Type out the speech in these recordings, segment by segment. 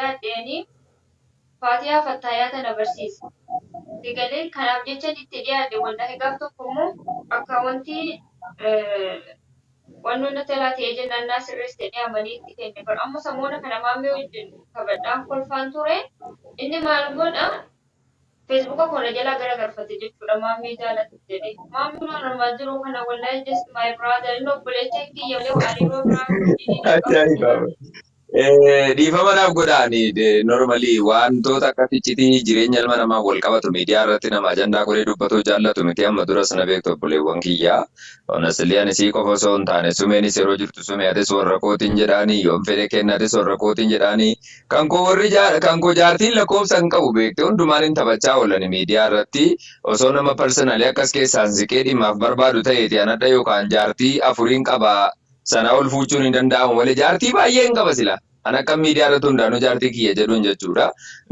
dhiyaadheeni Faatiyaa fattaayaa tana barsiise. Si galee kanaaf jechan itti dhiyaadhe wallahi gaaf tokko immoo akkaawwantii Wannoon na jalaa ta'ee jennaan naa sirreessi jedhee amanee itti kenne bar amma samoona kana maammee wajjin taphadhaan kolfaan ture inni maal godha feesbuuka koo na jalaa garagalfate jechuudha maammee jaalatti jedhee maammee kun normal jiru kana wallahi just my brother inni obboleessa kiyya malee hariiroo biraa wajjin hin qabu. Ajaa'iba. Dhiifama naaf godhaani normally wantoota akkas iccitii jireenya ilma namaa wal qabatu miidiyaa irratti nama ajandaa godhee dubbatuu jaallatu miti amma duras na beektu obboleewwan kiyyaa. Honestly ani sii qofa osoo hin taane sumeenis yeroo jirtu sumee atis warra kootiin jedhaani yoon fedhe kenna atis warra kootiin jedhaani kan koo warri kan koo jaartiin lakkoofsa hin qabu beekte hundumaan hin taphachaa oolani miidiyaa irratti osoo nama personally akkas keessaan siqee dhimmaaf barbaadu ta'eeti anadha yookaan jaartii afuriin qaba Sanaa ol fuuchuun hin danda'amu malee jaartii baay'een qaba sila. An akka miidiyaa irratti hundaanuu jaartii kiyya jedhuun jechuudha.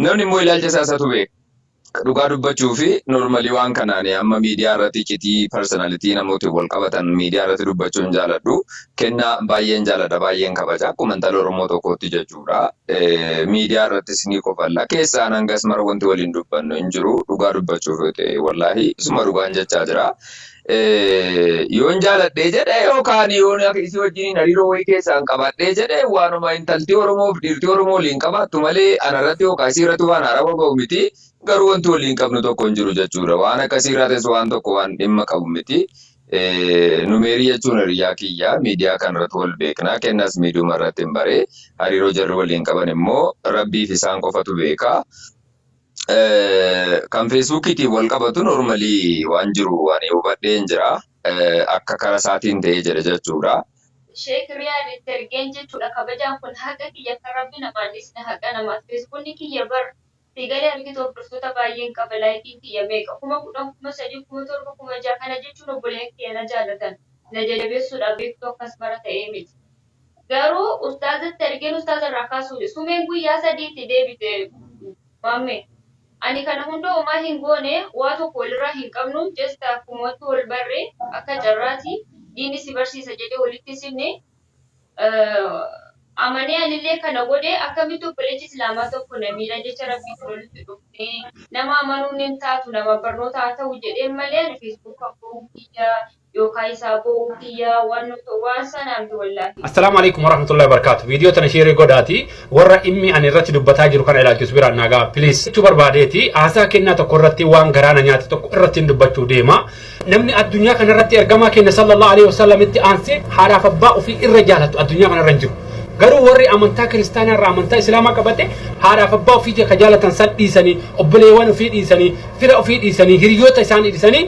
Namni immoo ilaalcha isaa isatu beeka. Dhugaa dubbachuu fi normally waan kanaan amma miidiyaa irratti iccitii personality namootiin wal qabatan miidiyaa irratti dubbachuu hin jaaladhu. Kennaa baay'een jaaladha baay'een kabaja akkuma intala Oromoo tokkootti jechuudha. Miidiyaa irrattis ni kofalla. Keessaan hangas mara wanti waliin dubbannu hin jiru. Dhugaa dubbachuuf yoo ta'e wallaahi isuma dhugaan jechaa jira. Yoon jaaladhee jedhe yookaan yoon isii wajjiniin hariiroo wayii keessaan qabadhee jedhe waanuma intalti Oromoof dhiirti Oromoo waliin qabaattu malee anarratti yookaan isii irratti waan haarawaa ba'u miti. Garuu wanti waliin qabnu tokko hin jiru jechuudha. Waan akkasii irraatis waan tokko waan dhimma qabu miti. Numeerii jechuun hiriyaa kiyya miidiyaa kanarratti wal beekna. Kennas miidiyuma irratti hin bare. Hariiroo jarri waliin qaban immoo rabbiif isaan qofatu beeka. Kan Feesbuukiitiin wal qabatu normally waan jiru ani hubadheen jira. Akka kara isaatiin ta'ee jedhe jechuudha. Sheek Riyaad itti ergeen jechuudha kabajaan kun haqa kiyya kan rabbi namaan dhisne haqa namaat feesbuunni kiyya bar siigalee argitu hordoftoota baay'een qaba laayikiin kiyya meeqa 10,000 3,000 7,000 6,000 kana jechuun obboleeyyan kiyya na jaalatan na jajabeessuudhaaf beektuu akkas mara ta'ee miti Garuu ustaazatti ergeen ustaaza irraa kaasuuni. Sumeen guyyaa sadiitti deebite maammee. Ani kana hunda homaa hin goone waa tokko walirraa hin qabnu just akkumatti wal barre akka carraati diinni si barsiisa jedhee walitti sinne amanee anillee kana godhe akkamitti obboleechi islaamaa tokko na miidha jecha rabbiitiin walitti dhufnee nama amanuun hin taatu nama barnoota haa ta'u jedheen malee ani feesbuuka koo kiyya yookaa isaa boo'uu kiyyaa waan nuti waan sanaa miti wallaahi. Assalaamu alaikum warahmatullahi wabarakatuh. Viidiyoo tana sheerii godhaati. Warra dhimmi ani irratti dubbataa jiru kana ilaalchisu biraan naa ga'a. Please. Jechuu barbaadeeti haasaa kennaa tokko irratti waan garaa na nyaate tokko irratti hin dubbachuu deema. Namni addunyaa kana irratti ergamaa keenya sallallahu alaihi wasallamitti aansee haadhaaf abbaa ofii irra jaalatu addunyaa kana irra hin jiru. Garuu warri amantaa kiristaanaa irraa amantaa islaamaa qabate haadhaaf abbaa ofii ka jaalatan san dhiisanii obboleewwan ofii dhiisanii fira ofii dhiisanii hiriyoota isaanii dhiisanii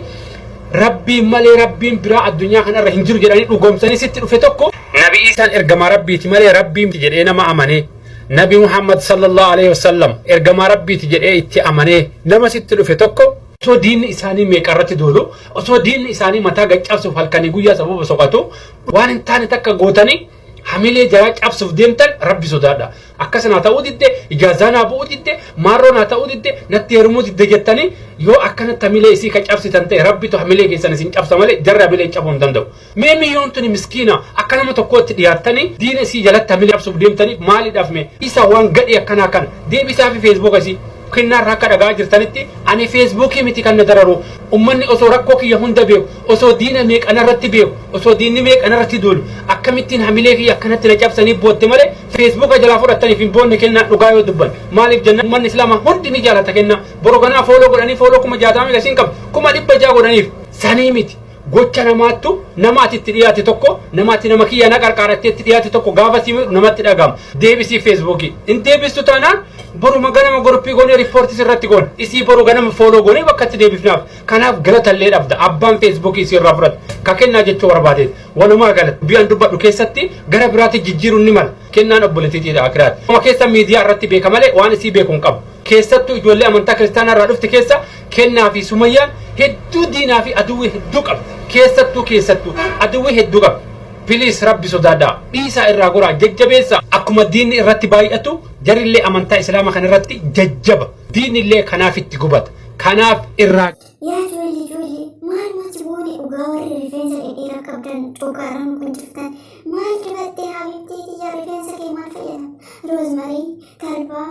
Rabbiin malee Rabbiin biraa addunyaa kanarra hin jiru jedhanii dhugoomsanii sitti dhufe tokko Nabi Iisaan ergamaa Rabbiiti malee Rabbii miti jedhee nama amanee Nabi Muhammad sallallahu alaihi wasallam ergamaa Rabbiiti jedhee itti amanee nama sitti dhufe tokko osoo diinni isaanii meeqa irratti duulu osoo diinni isaanii mataa gad cabsuuf halkanii guyyaa sababa soqatu waan hin taane takka gootanii hamilee jaraa cabsuuf deemtan rabbi sodaadha. Akkas naa ta'uu didde, ijaazaa naa bu'uu didde, maarroo naa ta'uu didde, natti heerumuu didde jettanii yoo akkanatti hamilee isii ka cabsitan ta'e rabbitu hamilee keessan isin cabsa malee jarri hamilee cabuu hin danda'u. Mee miyyoon tuni miskiina akka nama tokkootti dhiyaattanii diina isii jalatti hamilee cabsuuf deemtaniif maaliidhaaf mee isa waan gadhee akkanaa kana deebisaa fi feesbuuka isii. Kennaarraa akka dhaga'aa jirtanitti ani feesbuukii miti kan na dararu ummanni osoo rakkoo kiyya hunda beeku osoo diina meeqa narratti beeku osoo diinni meeqa narratti duulu akkamittiin hamilee kiyya akkanatti na cabsanii bootte malee feesbuuka jalaa fudhattaniif hin boonne kennaa dhugaa yoo dubban maaliif jennaan ummanni islaamaa hundi ni jaalata kennaa boru ganaa fooloo godhanii fooloo 60,000 meeqa isiin qabdu 600,000 godhaniif sanii miti gocha namaattu nama ati itti dhiyaate tokko nama ati nama kiyya na qarqaarattee itti dhiyaate tokko gaafa si miidhu namatti dhaga'ama deebisii feesbuukii hin deebistu taanaan boruma ganama goruppii goonee riippoortii sirratti goona isii boru ganama fooloo goonee bakka itti deebifnaaf kanaaf galatallee dhabda abbaan feesbuukii isii irraa fudhata ka kennaa jechuu barbaadeet walumaa galatti biyyan dubbadhu keessatti gara biraatti jijjiiruun ni mala kennaan obboleettiitiidha akiraati. Kuma keessa miidiyaa irratti beeka malee waan isii beeku hin qabu. Keessattuu ijoollee amantaa kiristaanaa irraa dhufte keessa Kennaa fi Sumayyaan hedduu diinaa fi aduwwii hedduu qabdi. Keessattuu keessattuu aduwwii hedduu qabdi. Please rabbi sodaadhaa. Dhiisaa irraa goraa jajjabeessaa. Akkuma diinni irratti baay'atu jarillee amantaa islaama kana irratti jajjaba. Diinni illee kanaaf itti gubata. Kanaaf irraa Yaa ijoollee ijoollee maalumatti goone dhugaa warri rifeensa dhedheeraa qabdan cogaarraa nu qunciftan. Maal dibattee habibtii tiyya rifeensa kee maal fayyadamta? Roozmarii, talbaa,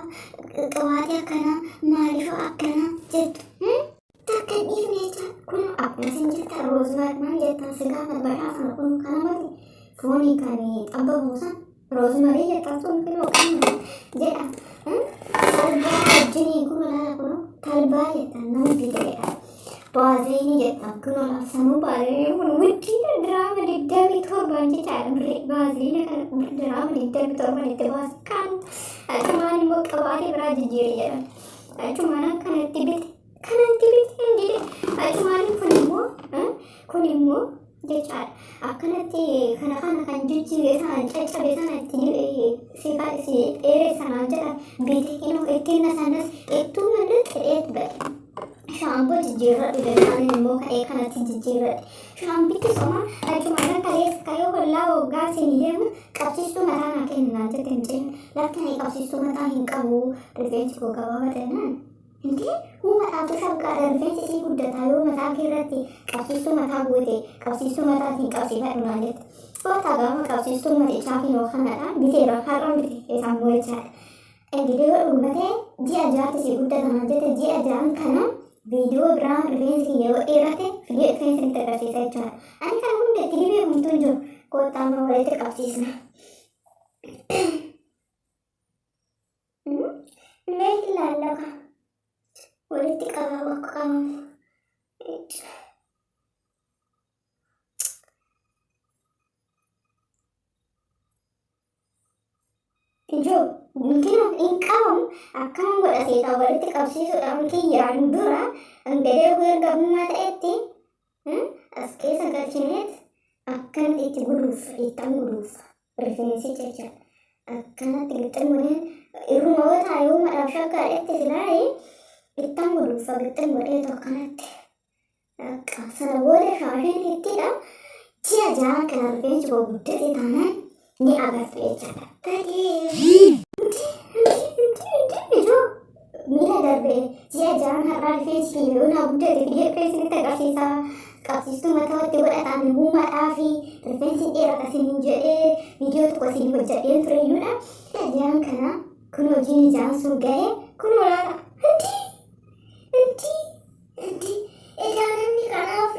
qibaatii akkanaa, maaliifoo akkanaa jettu. Takka hin dhiifne jecha kun akkuma isin jettan roozmarii maal jettan si gaafa badhaafama kun kana mati foonii kan xabbamu san roozmarii jettan sun kunoo kana jedha. Talbaa wajjiniin kun laala kun talbaa jettan nama bite jedha. Baaziliinii jettan kun laala sanuu baaziliinii kun wuddiidha diraama 27 jechaadha baaziliina kana diraama 27 itti baase kan achumaan immoo qabaatii biraa jijjiiri jedhan. Achumaan akkanatti bite kanatti bite hin jedhe achumaan kun immoo jechaadha. Akkanatti kana kana kan jijjiire sana caccabe sana itti si si dheeressanaan jedha bite inoo ittiin sanas ittuu malee xidheet ba'e. Shaamboo jijjiirradhu jennaan immoo ka'ee kanatti jijjiirradhe. Shaambichi soma achumaan kaleessa ka'ee hollaa waggaa isin deemu qabsiistuu mataa naa kennaa jette mucayyoon. Lakki ani qabsiistuu mataa hin qabu rifeensi koo gabaabaa jennaan. Intee uumataatu shaggaadha rifeensi sii guddataa yoo mataa kee irratti qabsiistuu mataa goote qabsiistuu mataatiin qabsiifadhu naan jette. Kottaa gaafa qabsiistuu matichaa kinoo kanadha biteera har'a bite isaan mo'ichaadha. Engilee yoo dhuguma ta'e ji'a ja'atti sii guddata naan jette ji'a ja'an kana viidiyoo biraa rifeensi kiyya yoo dheerate fidee rifeensi nutti agarsiisa jechaadha. Ani kana hunda itti dibee homtuu hin jiru. Kottaa amma walitti qabsiisna. Mee ilaallaka walitti qabaa bakka qabamu. Ijoo mukina hin qabamu akkam godha seetaa walitti qabsiisuudhaan kiyyaan dura gadee erga humna ta'etti as keessa galchineet akkanatti itti guduunfa ittan guduunfa rifeensicha jechaadha. Akkanatti gixxin godheen irruma yoo taa'e yoo madhaaf shaggaadhetti silaa'ee ittan guduunfa gixxin godheetu akkanatti. Sana booda shaashiin ittidha. Ji'a ja'a kana rifeensi koo guddate taanaan ni agartu jechaadha. Badee ijoo miila darbe ji'a ja'an har'aa rifeensi kiyya yoo naa guddate fidee rifeensi nutti agarsiisa. Qabsiistuu mataa watti godhataan uumaadhaa fi rifeensi dheerata isiniin jedhee viidiyoo tokko isin hojjedheen ture iyyuudha. Ji'a ja'an kana kun hojiin ijaan sun ga'e kun olaana. Inti inti inti egaa namni kanaaf